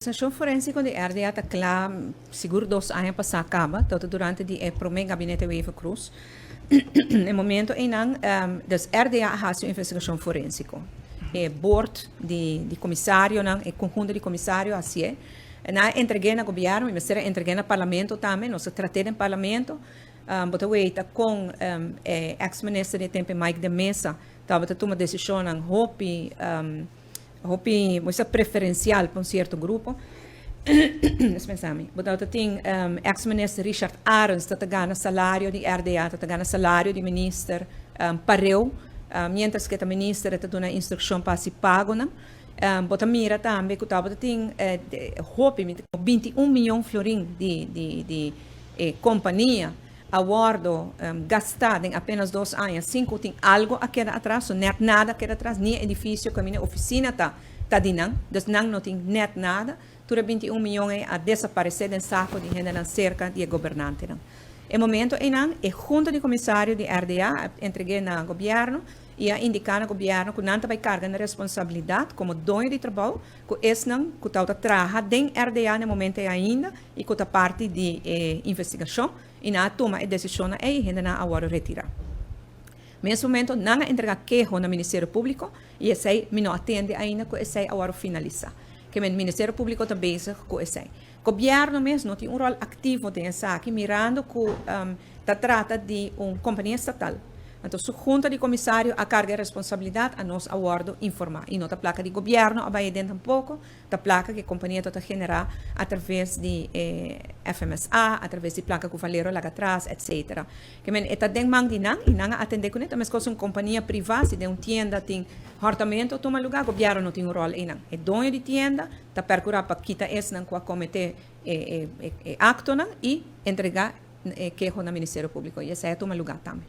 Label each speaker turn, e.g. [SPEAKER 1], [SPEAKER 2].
[SPEAKER 1] Investigashon forensiko di RDA ta kla sigur dos aña pasá kaba, tabata durante di e promé gabinete Wever-Croes. E momento einan, dus RDA a hasi un investigashon forensiko. E board di di komisarionan, e konhunto di komisario a hasié. Nan a entreg'é na gobièrnu i mester a entreg'é na parlamento tambe. Nos a trat'é den parlamento. Bo ta weita kon e eks minister di e tempu Mike de Meza tabata tuma desishonnan hopi. Hopi bo sa preferencial pa un cierto grupo. Dispensá mi. Bo tabata tin ex minister Richard Arends ta ta gana salario di RDA, ta ta gana salario di minister pareu, mientras cu e ta minister e ta duna instruccion pa haci pagonan. Bo ta mira tambe cu tabata tin hopi, mi ta 21 miyon florin di di di e compania a wordo gastá den apenas dos aña sin cu tin algo a keda atras, so net nada a keda atras, ni e edificio caminda e oficina ta ta di nan, dus nan no tin net nada, tur e 21 miyon ey a desaparece den saco di hendenan cerca di e gobernantenan. E momento eynan e Junta di Comisario di RDA a entregu'e na gobierno y a indica na gobierno cu nan ta bay carga nan responsabilidad como doño di trabou cu esnan cu tawata traha den RDA na e momento ey ainda y cu ta parti di e investigacion y nan a tuma e decisionnan ey y hendenan a wordo retira. Mes momento nan a entrega keho na Ministerio Publico y esey mi no a tende ainda cu esey a wordo finalisa. Ke men Ministerio Publico ta bezig cu esey. Gobierno mes no tin un rol activo den esaki mirando cu ta trata di un compania estatal. Anto su junta di comisario a carga e responsabilidad a nos a wordo informa y no ta placa di gobierno a bay aden tampoco, ta placa cu e compania ta ta genera a traves di e FMSA, a traves di placa cu Valero laga atras etc. Ke men e ta den man di nan y nan a atende cune. Ta mescos un compania priva si den un tienda tin hortamento a tuma lugar gobierno no tin un rol eynan. E doño di tienda ta percura pa kita esnan cu a comete e actonan y entrega e keho na Ministerio Publico y esey a tuma lugar tambe.